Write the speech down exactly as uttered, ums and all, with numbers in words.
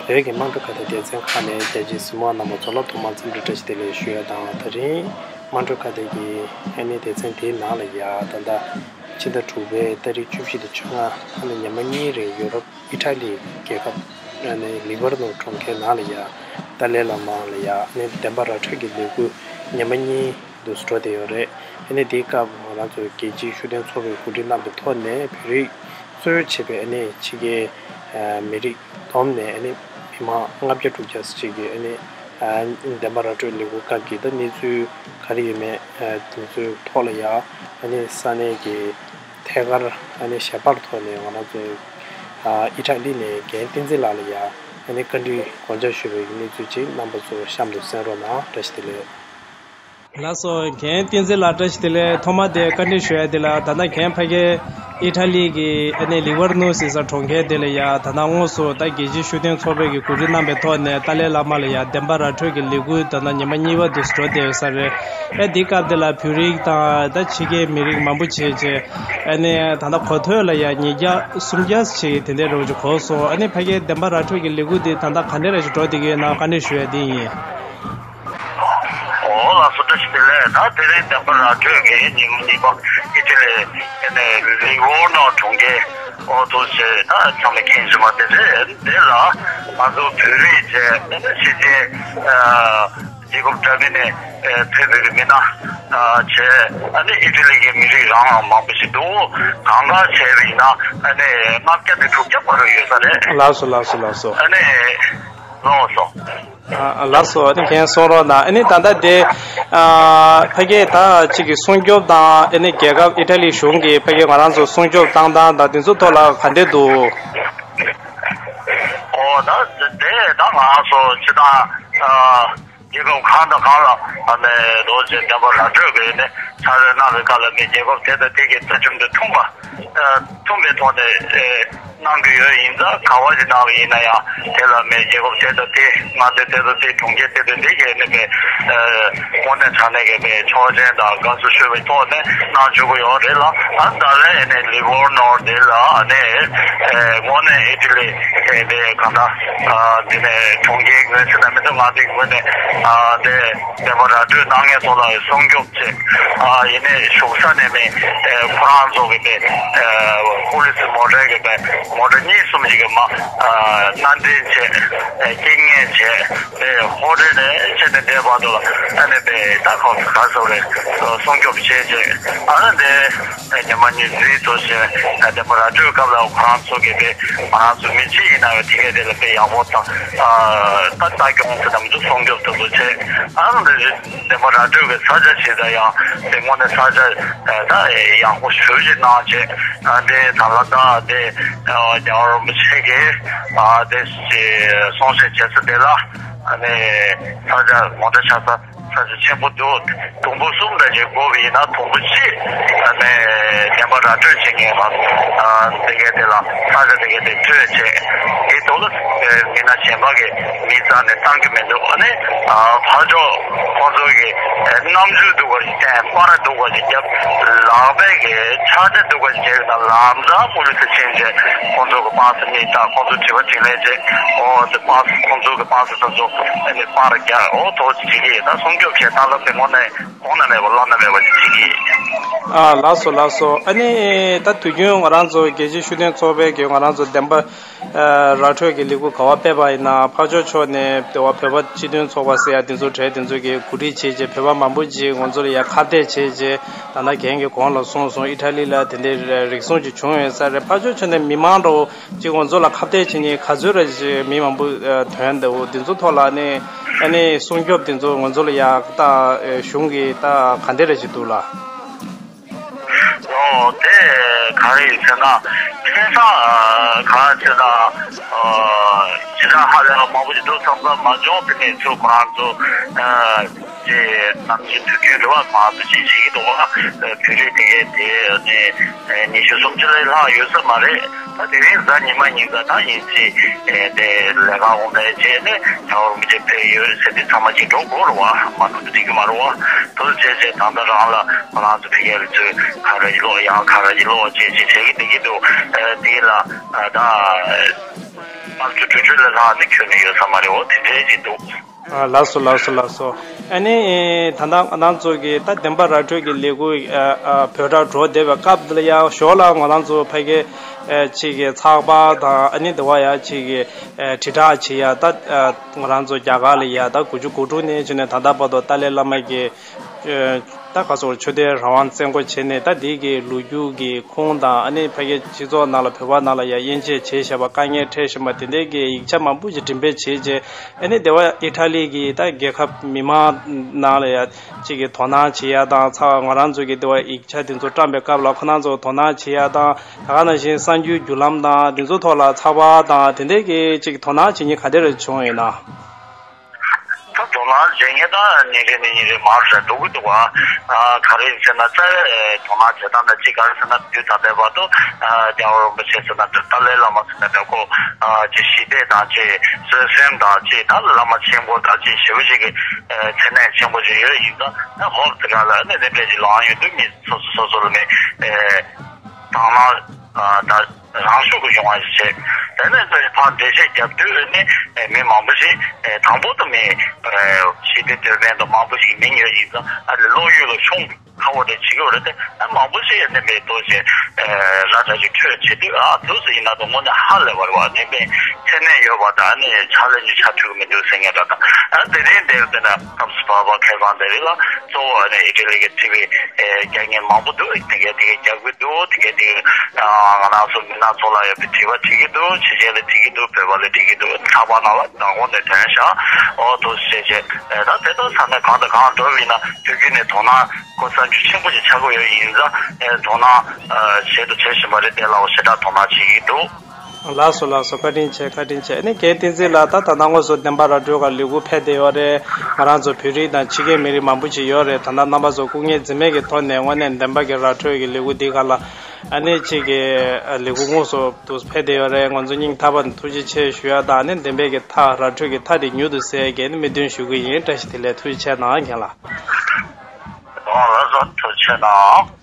བོད་ཀྱི་དམངས་ཁྲོད་ཁ་བརྡའི་སྡེ་ཚན་ཁག་ནས་རྒྱ་ཆེའི་གཟིགས་མོ་བ་རྣམ་པ་ཚོ་ལ་ཐོག་མར་འཚམས་འདྲི་བཀྲ་ཤིས་བདེ་ལེགས་ཞུ་ཡ་དང་། ད་རིང་དམངས་ཁྲོད་ཁ་བརྡའི་གི་ཨ་ནི་སྡེ་ཚན་དེའི་ནང་ལ་ཡ་ད་ལྟ་ཕྱི་ཟླ་དྲུག་པའི་ཏ་རིག་བཅུ་བཞི་དང་བཅོ་ལྔ་ཨ་ནི་ཉི་མ་གཉིས་རིང་ཡོ་རོབ་ཨི་ཊ་ལི་རྒྱལ་ཁབ་ཨ་ནི་ལི་ཝར་ནོ་གྲོང་ཁྱེར་ནང་ལ་ཡ་ཏཱ་ལའི་བླ་མ་ལ་ཡ་ཨ་ནི་བདེན་པ་ར་འཕྲོད་ཀྱི་ལས་འགུལ་ཉི་མ་གཉིས་དུ་འགྲོ་བསྡད་ཡོད་རེད། ཨ་ནི་དེའི་སྐབས་ང་རང་ཚོ་རྒྱལ་སྤྱིའི་ཤུགས་ལྡན་ཚོགས་པས་གོ་སྒྲིག་གནང་པའི་ཐོག་ནས་བོད་རིགས་གཙོས་བྱས་པའི་ཨ་ནི་ཕྱི་རྒྱལ་མི་རིགས་བསྡོམས་ནས་ཨ་ནི་མི་མང་ལྔ་བརྒྱ་དྲུག་བརྒྱ་ཙམ་ཅིག་གིས་ཨ་ནི་བདེན་པ་ར་འཕྲོད་ལས་འགུལ་སྐབས་ཀྱི་ད་གནས་ཚུལ་ག་རེ་ཡོད་མེད་དེ་ཚོའི་ཐོག་ལ་ཡ་ཨ་ནི་ས་གནས་ཀྱི་ཐད་ཀར་ཨ་ནི་ཞལ་པར་ཐོག་ནས་ང་རང་ཚོ་ཨི་ཊ་ལི་ནས་རྒན་བསྟན་འཛིན་ལགས་ལ་ཡ་ཨ་ནི་བཀའ་འདྲི་དགོངས་འཇགས་ཞུས་པའི་གནས་ཚུལ་ཅིག་རྣམ་པ་ཚོ་གཤམ་དུ་གསན་རོགས་གནང་། བཀྲ་ཤིས་བདེ་ལེགས། ལགས་སོ། རྒན་བསྟན་འཛིན་ལགས་བཀྲ་ཤིས་བདེ་ལེགས། ཐོག་མ་དེ་བཀའ་འདྲི་ཞུ་ཡ་དེ་ལ་ད་ལྟ་རྒན་ཕ་གིར་ཨི་ཊ་ལི་གི་ཨ་ནི་ལི་ཝར་ནུ་ཟེར་ས་གྲོང་ཁྱེར་དེ་ལ་ཡ་ད་ལྟ་དངོས་སུ་ད་རྒྱལ་སྤྱིའི་ཤུགས་ལྡན་ཚོགས་པའི་གི་གོ་སྒྲིག་གནང་པའི་ཐོག་ནས་ཏཱ་ལའི་བླ་མ་ལ་ཡ་བདེན་པ་ར་འཕྲོད་ཀྱི་ལས་འགུལ་ད་ལྟ་ཉི་མ་གཉིས་པ་དུ་འགྲོ་བསྡད་ཡོད་ས་རེད། ཨེ་འདི་སྐབས་དེ་ལ་བོད་རིགས་དང་ད་ཕྱི་རྒྱལ་མི་རིགས་མང་པོ་བྱས་བྱས་ཨ་ནི་ད་ལྟ་གོ་ཐོས་ལ་ཡ་ཉིས་བརྒྱ་སུམ་བརྒྱ་ཞིག་དེ་འདྲའི་རོགས་ཀྱི་གོ་སོང་། ཨ་ནི་ཕ་གིའི་བདེན་པ་ར་འཕྲོད་ཀྱི་ལས་འགུལ་འདི་ད་ལྟ་ག་འདྲ་ར་ཞིག་འགྲོ་བསྡད་ཀྱི་ཡོད་ན་བཀའ་འདྲི་ཞུ་ཡ་འདི་ཡིན། ཨོ་ལགས་སོ། བཀྲ་ཤིས་བདེ་ལེགས། ད་དེ་རིང་བདེན་པ་ར་འཕྲོད་ཀྱི་ཉིན་མོ་གཉིས་པ་ཨི་ཊ་ལི་ཨེ་ནས་ལི་ཝོར་ནོ་གྲོང་ཁྱེར་ཨོ་ཐོ་ཞེས་ད་ཚང་མས་མཁྱེན་བཞིན་པ་དེ་རེད། འདི་ལ་ང་ཚོ་བོད་རིགས་བཅས་ཨེ་ནས་ཕྱི་རྒྱལ་རྒྱལ་ཁབ་འདྲ་མིན་ནས་ཕེབས་པའི་མི་སྣ་བཅས་ཨ་ནི་ཨི་ཊ་ལི་གི་མི་རིགས་རང་མང་པོ་ཞིག་འདུག་གང་ག་བྱས་པ་ཡིན་ན་ཨ་ནི་ལྔ་བརྒྱ་ནས་དྲུག་བརྒྱ་བར་དུ་ཡོད་ས་རེད། ལགས་སོ་ལགས་སོ་ལགས་སོ། ཨ་ནི་ལགས་སོ། ཨ་ལགས་སོ། ཨ་ནི་མཁྱེན་སོང་རོགས་གནང་། ཨ་ནི་ད་ལྟ་དེ་ཨ་ཕ་གིའི་ད་ཅིག་གི་སྲུང་སྐྱོབ་དང་ཨ་ནི་རྒྱལ་ཁབ་ཨི་ཊ་ལི་གཞུང་གིས་ཕ་གིའི་ང་རང་ཚོ་སྲུང་སྐྱོབ་བཏང་སྟངས་དང་དེ་ཚོ་ཐོག་ལ་ག་འདྲས་འདུག་ཨོ་ད་དེ་ད་ང་ཚོ་སྤྱི་བཏང་ཨ་རྒྱལ་ཁབ་གང་དང་གང་ལ་ཨ་ནི་རྡོ་རྗེ་བདེན་པ་ར་འཕྲོད་པའི་ནི་ཕྱག་ལས་གནང་བའི་སྐབས་ལ་ནི་རྒྱལ་ཁབ་དེ་དང་དེ་གི་རྩ་ཁྲིམས་དང་མཐུན་པ་མཐུན་པའི་ཐོག་ནས་གནང་གི་ཡོད། ཡིན་ཙང་ག་བ་ཞིག་གནང་བ་ཡིན་ན་ཡང་དེ་ལ་མི་རྒྱལ་ཁབ་དེ་དང་དེ་མངའ་སྡེ་དེ་དང་དེ་གྲོང་ཁྱེར་དེ་དང་དེ་གའི་ནི་མི་དངོས་གནས་དྲང་གནས་ཀྱི་མི་ཆོག་མཆན་དང་དགའ་བསུ་ཞུ་བའི་ཐོག་ནས་གནང་བཅུག་གི་ཡོད་རེད་ལ། ཨ་ད་ལན་ནི་ལི་ཝོར་ནོར་དེ་ལ་ནི་དངོས་གནས་ཨི་ཊ་ལི་དེ་གང་ལྟར་དེ་ནས་གྲོང་ཁྱེར་ངོས་ཟིན་ན་མི་འདུག་མངའ་སྡེ་ངོས་ནས་དེ་བདེན་པ་ར་འཕྲོད་གནང་མཁན་ཚོ་ལ་སྲུང་སྐྱོབ་བྱས། ཨ་ཡིན་ནའི་བཞུགས་ས་ནས་མི་ཨེ་ཁོ་རང་ཚོ་གི་མི་ཨེ་པོ་ལི་སི་མོ་ཊར་གི་མི་མོ་ཊར་གཉིས་གསུམ་ཞིག་གི་མ་ཨ་སྣ་འདྲེན་བྱས། ཨེ་རྐྱེན་ངན་བྱས། ཨེ་ཧོ་ཊེལ་ནས་ཕྱིན་ནས་འདས་བར་དུ་ལ་ཨ་ནི་མི་ད་ཁོང་ཚོ་ག་ཚོད་རེད་སྲུང་སྐྱོབ་བྱས་བྱས། ཨ་ནི་འདི་ཉི་མ་གཉིས་རིང་དུ་བྱས། ཨེ་བདེན་པ་ར་འཕྲོད་སྐབས་ལ་ཁོ་རང་ཚོ་གི་མི་ང་རང་ཚོ་མི་སྤྱི་ཡིན་ན་ཡང་དེ་གས་དེ་ལ་དཔེ་ཡག་པོ་དང་ཨ་ད་ལྟ་སྐྱོང་ཚོ་དམ་དུ་སྲུང་སྐྱོབ་ཐུབ་པ་བྱས། ཨ་ནི་འདི་བདེན་པ་ར་འཕྲོད་ཀྱི་ས་ཆ་ཞིག་དང་ཡང་དེ་དངོས་གནས་ས་ཆ་ད་ཡག་པོ་ཞེ་ཅིག་གནང་བྱས། ཨ་དེ་ད་ལ་ད་དེ་རྒྱལ་བ་རིན་པོ་ཆེ་གིས་ཨ་དེ་གསུང་བཤད་བྱེད་ས་དེ་ལ་ཨ་ནི་ས་ཆ་ངོ་སྤྲོད་བྱ་ས་ས་ཆ་ཆེན་པོ་འདུག་དུམ་བུ་གསུམ་འདྲ་ཞིག་བགོས་པ་ཡིན་ན་དུམ་བུ་གཅིག་ཨ་ནི་བདེན་པ་ར་འཕྲོད་བྱེད་མཁན་ལ་ཨ་དེ་གས་དེ་ལ་ས་ཆ་དེ་གས་དེ་སྤྲོད་བྱས། དེ་དོ་ལ་མི་སྣ་གཞན་པ་གི་མི་རྩ་ནས་བཏང་གི་མི་འདུག་ཨ་ནི་ཨ་ཕར་ཕྱོགས་ཁོང་ཚོ་གི་རྣམ་འགྱུར་སྡུག་པ་ཞིག་བསྟན། པར་སྡུག་པ་ཞིག་བརྒྱབ། ལག་པས་གི་ཕྱག་རྗེས་སྡུག་པ་ཞིག་བྱས་ཡོད་ན་ལམ་སང་པུ་ལི་སི་ཕྱིན་བྱས་ཁོང་ཚོ་གི་པར་སི་མིག་ལྟ། ཁོང་ཚོ་དྲི་བ་དྲིས་ལན་བྱས། ཨོ་དེ་པར་སི་ཁོང་ཚོ་གི་པར་སི་དེ་ཚོ་ཨ་ནི་པར་རྒྱག་ཨོ་ཐོག་བྱེད་ཀྱི་ཡོད། ད་སྲུང་སྐྱོབ་བྱེད་སྟངས་ལ་དེ་དངོས་གནས་གོང་ན་མེད་པ་ལོག་ན་མེད་པ་ཞིག་བྱེད་ཀྱི་ཡོད། ཨ་ལགས་སོ་ལགས་སོ། ཨ་ནི་ད་དུས་རྒྱུན་ང་རང་ཚོ་རྒྱལ་སྤྱིའི་ཤུགས་ལྡན་ཚོགས་པའི་གི་ང་རང་ཚོ་བདེན་པ་ཨ་ར་འཕྲོད་ཀྱི་ལས་འགུལ་ག་བ་སྤེལ་བ་ཡིན་ན་ཕར་ཕྱོགས་ཕྱོགས་ནས་དེ་བ་བོད་པ་སྤྱི་མཐུན་ཚོགས་པ་ཟེར་ཡ་དེ་ཚོ་གྲས་དེ་ཚོ་གིས་གོ་སྒྲིག་བྱས་རྗེས་བོད་པ་མང་པོ་ཅིག་ང་ཚོ་ལ་ཡ་ཁ་གཏད་བྱས་རྗེས་ད་ལྟ་རྒན་གྱིས་གོང་ལ་གསུངས་སོང་། ཨི་ཊ་ལི་ལ་དེ་འདྲའི་རིགས་གསུམ་ཅིག་བྱུང་ཡོད་ས་རེད། ཕར་ཕྱོགས་ཕྱོགས་ནས་མི་མང་འདྲ་བོ་ཅིག་ང་ཚོ་ལ་ཁ་གཏད་བྱེད་མཁན་ག་ཚོད་རེ་ཞིག་མི་མང་པོ་ཐོན་འདུག་དེ་ཚོ་ཐོག་ལ་ནི་ཨ་ནི་སྲུང་སྐྱོབ་དེ་ཚོ་ང་ཚོ་ལ་ཡ་ད་གཞུང་གི་ད་ག་འདྲ་རེ་ཞིག་འདུག་ལ། ཨོ་དེ་ག་རེ་ཡིན་ཟེར་ན་ཁ་སང་ག་ཟེར་ན་ཕྱི་ཟླ་ཧ་ལས་པ་མང་པོ་ཞིག་འདུག་བསམ་བསམ་མ་བྱུང་། དེ་ནས་ཚུར་ཁོ་རང་ཚོ་ཨ་ཅེ་ནམ་རྒྱུན་དུས་རྒྱུན་རེ་བ་ཁོ་རང་ཚོ་ཅིག་བྱེད་ཀྱི་འདུག་བ། བོད་རིགས་དེ་གས་དེ་ནས་ཉི་ཤུ་སུམ་ཅུ་ལས་ལྷག་ཡོད་ས་མ་རེད། ད་དེ་རིང་གཟའ་ཉི་མ་ཉིན་ག་ད་ཡིན་ཅིག་དེ་ལས་ཀ་འོང་བའི་རྗེས་ནས་རྒྱལ་བ་རིན་པོ་ཆེ་ཕེབས་ཡོད་ཟེར་དེ་ཚང་མ་ཅིག་འགྲོ་དགོས་རེད་བ། མ་འགྲོ་ན་འགྲིག་གི་མ་རེད་བ། དེ་བྱས་བྱས་ད་ལྟ་རང་ལ་ཁོ་རང་ཚོ་ཕ་གིར་ཚུར་ག་རེ་ཡིན་ལོག་ཡང་ག་རེ་ཡིན་ལོག་བྱས་བྱས་བྱེད་ཀྱི་བསྡད་ཀྱི་འདུག་དེ་ལ་ད་ ཕར་ཚུར་འགྲུལ་བཞུད་ལ་ལྷག་ནས་ཁྱོན་ནས་ཡོད་ས་མ་རེད། འོ་དེ་འདྲའི་ཅིག་འདུག་ཨ། ལགས་སོ། ལགས་སོ། ལགས་སོ། ཨ་ནི་ད་ལྟ་ང་རང་ཚོ་གི་ད་བདེན་པ་ར་སྤྲོད་ཀྱི་ལས་འགུལ་ཨ་ཨ་བོད་ར་འགྲོ་བསྡད་པའི་སྐབས་འདི་ལ་ཡང་ཞོར་ལ་ང་རང་ཚོ་ཕ་གི་ཨ་ཅིག་གི་ཚགས་པར་དང་ཨ་ནི་དེ་བ་ཡང་ཅིག་གི་ཨ་དྲིལ་བསྒྲགས་བྱེད་ཡ་ད་ཨ་ང་རང་ཚོ་རྒྱ་གར་ལ་ཡ་ད་དགུ་བཅུ་གོ་དྲུག་ནས་བྱས་ནས་ད་ལྟ་བར་དུ་ཏཱ་ལའི་བླ་མ་གི་ཨ་ད་ག་ཚོད་ཆོས་དད་རང་དབང་བཙན་སྐོར་བྱས་ནས་ད་འདི་གི་ལོ་རྒྱུས་ཀྱི་ཁུངས་དང་ཨ་ནི་ཕ་གི་སྤྱི་ཚོགས་ནང་ལ་བོད་པ་ནང་ལ་ཡ་དབྱེ་འབྱེད་བྱས་བཞག་པ་དཀའ་ངལ་འཕྲད་བཞིན་པ་དེ་འདྲའི་གི་ཡིག་ཆ་མང་པོ་ཞིག་འགྲེམས་སྤེལ་བྱས་རྗེས། ཨ་ནི་དེ་བ་ཨི་ཊ་ལི་གི་ད་རྒྱལ་ཁབ་མི་མང་ནང་ལ་ཡ་གཅིག་གི་དོ་སྣང་བྱེད་ཡ་དང་ཚ་ང་རང་ཚོ་གི་དེ་བ་ཡིག་ཆ་དེ་ཚོ་བཀྲམ་པའི་སྐབས་ལ་ཁོ་རང་ཚོ་དོ་སྣང་བྱེད་ཡ་དང་ད་ག་ནང་བཞིན་གསར་འགྱུར་བརྒྱུད་ལམ་དང་དེ་ཚོ་ཐོག་ལ་ཚགས་པར་དང་དེ་འདྲའི་གི་གཅིག་དོ་སྣང་བྱེད་མཁན་ག་དེ་རེ་བྱུང་ཡོད་ན། ད་དོ་སྣང་བྱེད་མཁན་ད་ཉིན་རེ་ནས་ཉིན་རེ་མང་རུ་འགྲོ་གི་འདུག་བ། ཨ་ག་རེ་ཡིན་ཟེར་ན་རྩ་བའི་དོ་སྣང་བྱེད་སྟངས་ད་གཅིག་ག་རེ་ཟེར་ན་དུས་ད་ལྟའི་བར་དུ་ཨ་རྒྱལ་བ་རིན་པོ་ཆེ་ཟེར་ན་འདིར་ཏཱ་ལའི་བླ་མ་ཟེར་ན་འདྲ་ཁོ་ཨ་ཅིག་ཞི་བདེ་དང་ཅིག་བཟོད་སེམས་དང་ཅིག་ད་བླ་མ་ཆེན་པོ་དང་ཅིག་ཞེ་པོ་ཅིག་གི་ཨ་མཚན་གནས་ཆེན་པོ་ཅིག་ཡོད་ཡིན་ཙང་ཨ་ཧོབ་དེ་ག་ལ་ཨ་ནི་ནི་འདྲ་ཅིག་ལངས་ཡོད་དུས་མི་སོ་སོ་སོ་སོ་ལ་མི་ཨ་དང་བླངས་ཨ་ད་རང་ཤུགས་ཀྱིས་ཡོང་བ་ཞིག་བྱས། དེ་ནས་ཕར་འགྲེལ་བཤད་རྒྱབ་དུས་ནི་མི་མང་པོ་ཞིག་དང་པོ་དུ་མི་ཞི་བདེ་དོན་ལྡན་དུ་མང་པོ་ཞིག་མིང་ཡོད་ཡིན་ཙང་ཨ་ནི་བློ་ཡུལ་ལ་ཤོང་ཁ་བོ་དེ་བྱེད་ཀྱི་ཡོད་རེད་དེ། ཨ་མང་པོ་ཞིག་ནི་མི་ལྟོས་ཞེས་ར་འདྲ་ཞིག་ཁྲོད་བྱེད་དུས་ཨ་དུས་སུ་ཡིན་ན་དུ་དངོས་གནས་ཧ་ལས་པ་རེད་བ། ནི་མི་མཚན་གནས་ཡོད་པ་དང་ནི་ཕྱག་ལས་ཀྱི་ཕྱག་འཁྲུལ་མི་འདུག་ཟེར་མཁན་འདྲ་དང་ཨ་དེ་རིང་འདིར་དེ་ན་སྐབས་སུ་བབ་པ་ཁ་སང་དེ་རིང་ལ་གཙོ་བོ་ནི་ཨི་ཊ་ལི་གི་ཊི་ཝི་རྒྱག་མཁན་མང་པོ་འདུག་དེ་གས་དེ་གས་རྒྱག་གི་འདུག་དེ་གས་དེ་གས་ང་རང་ཚོ་མི་སྣ་ཚོ་ལ་ཡོད་པའི་དྲི་བ་དྲི་གི་འདུག་ཕྱི་རྒྱལ་ལ་དྲི་གི་འདུག་བོད་པ་ལ་དྲི་གི་འདུག་ཚགས་པར་ནང་ལ་མདང་དགོང་ནས་ཐོན་ཤག་ཨོ་དུ་ཞེས་བྱས་ད་དེ་དག་ས་ནས་གང་དང་གང་འགྲོ་བ་ཡིན་ན་དུས་རྒྱུན་ནས་དོ་སྣང་ཁོ་གསར་འགྱུར་ཆེན་པོ་ཞིག་ཆགས་ཀྱི་ཡོད་ཡིན་ཙང་དོ་སྣང་བྱེད་དུ་བྱེད་བཞིན་པ་རེད། དེ་ལའོ་ཞེ་དྲག་དོ་སྣང་བྱེད་ཀྱི་འདུག་ལགས་སོ་ལགས་སོ། བཀའ་དྲིན་ཆེ། བཀའ་དྲིན་ཆེ། ཨ་ནི་རྒན་བསྟན་འཛིན་ལགས་ད་ད་ལྟ་དངོས་སུ་བདེན་པ་ར་སྤྲོད་ཀྱི་ལས་འགུལ་སྤེལ་བསྡད་ཡོད་རེད། ང་རང་ཚོ་བོད་རིགས་དང་ཕྱི་རྒྱལ་མི་རིགས་མང་པོ་ཞིག་ཡོད་རེད། ད་ལྟ་རྣམ་པ་ཚོ་སྐུ་ངལ་འཛེམས་མེད་ཀྱི་ཐོག་ནས་དངོས་གནས་བདེན་པ་གི་ར་སྤྲོད་ཀྱི་ལས་འགུལ་འདི་ག་ལ་ཨ་ནི་གཅིག་གི་ལས་འགུལ་དངོས་སུ་དུ་སྤེལ་བསྡད་ཡོད་རེད། ང་ཚོ་སྙིང་ཐག་པ་ནས་ཐུགས་རྗེ་ཆེ་ཞུ་ཡ་དང་ཨ་ནི་བདེན་པའི་གི་ཐག་ར་སྤྲོད་ཀྱི་ཐག་དེ་མྱུར་དུ་སེལ་གྱི་ཨ་ནི་སྨོན་འདུན་ཞུ་གི་ཡིན། བཀྲ་ཤིས་བདེ་ལེགས། ཐུགས་རྗེ་ཆེ་གནང་རྒན་ལགས། ཨོ་ལགས་སོ། ཐུགས་རྗེ་ཆེ་གནང་།